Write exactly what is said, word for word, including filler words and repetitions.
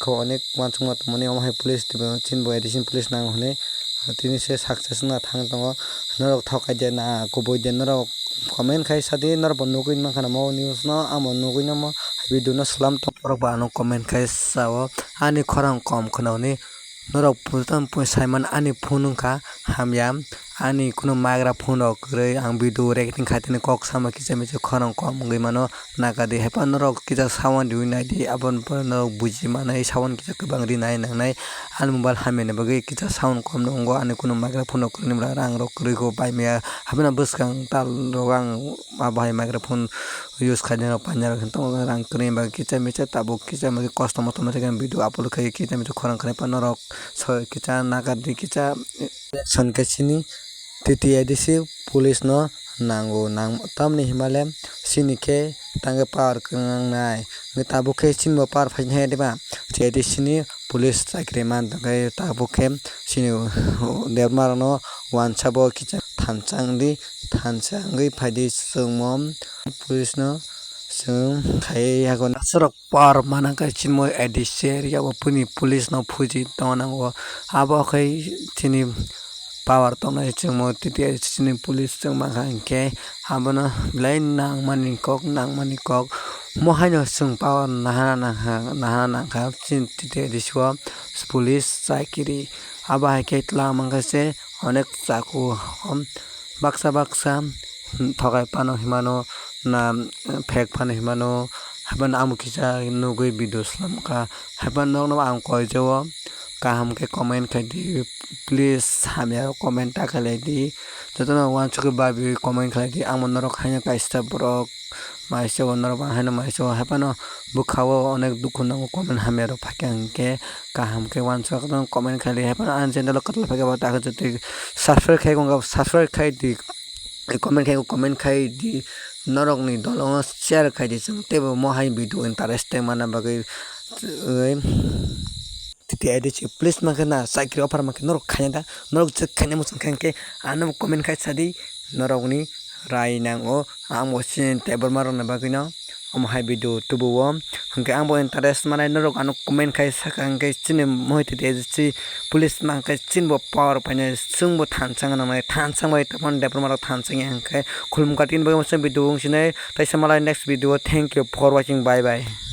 kho onek uansukma tongmani, omo hai police twibo chini bo addition police nango hinwi tini se success wngna thang tongo. Norok thokai de na kubui de, norok comment khai sadi, norok bo nugwi mankha namo news no, amo nugwi namo video no slam tong. Borok bo ano comment khai sao ani khorang kom khwnao ni. Norok phutan pui saiman ani phone wngkha hamya, ani kunu migra phone rok kwrwi ang video recording khaitani kok sama kisa misa khorang kom wngwi mano. Nagadi haiphano norok kisa sound riwi naidi, aboni pore norok buji manai sound kisa kwbang rinai nangnai. Ani mobile hamyani bagwi kisa sound kom nwngo, ani kunu migra phone rok kwrwini rang rok kwrwi kho paimaya, haiphano bwskang tal rok ang abo hai migra phone use khainai rok painai rok hinwi tongo rang kwrwini bagwi kisa misa tabuk kisa misa kosto mosto masa khe video upload khai kisa misa khorang khlai phano norok soi kisa nagadi kisa action khe chini T T A D C police no nango nang tamni himale chini khe tangwi power kwnang nai hwnkhe tabuk khe chini bo power phaising hai diba T T A D C ni police chakri man tongkhe tabuk khe chini debma rok no uansa bo kisa thansa wngdi thansa wngwi phaidi chwngmo police no chwng khaiwi yago aswk rok power mana khe chini mo A D C area o puni police no phuji tongna nango abo khe chini power tongnai chwngmo T T A D C ni police chwng mankha hinkhe abono belai nangmani kok nangmani kok mo haino chwng power nahana nangkha nahana nangkha chini T T A D C o police chakiri abo hai khe twla mankha se onek chaku baksa baksa thokai phano himano na phek phano himano haiphano amo kisa nugwi video slam kha haiphano nokno ang koijao kaham khe comment khai di please hamya rok comment ta khlai di jotono uansukgwi babi comment khlai di amo norok haino kaisa borok maisa o norok haino maisa o haiphano bwkha o onek dukhu nango comment hamya rok phaikha hinkhe kaham khe uansuk comment khlai di haiphano ani channel o kwtal phaikhe bo ta khe jotoi subscribe khai subscribe khai di. Comment khai comment khai di norokni dolongo share khai di chwng teibo mo hai video interesting mana bagwi titi aidi chi please mankhe na chakri offer mankhe norok khaina da norok je khaina muchung khe hinkhe ano comment khai sadi norokni rai nango ang bo chini teibo marokni bagwino. Omo hai video tubuo hinkhe ang bo interest manai norok ano comment khai saka hinkhe chini mohite de si police mankhe chini bo power painai chwng bo thansa wngna nangnai thansa bai tongmani debra marok thansa wngya hinkhe khulum katin bagwi masa video wng sinai taisa malai next video thank you for watching bye bye.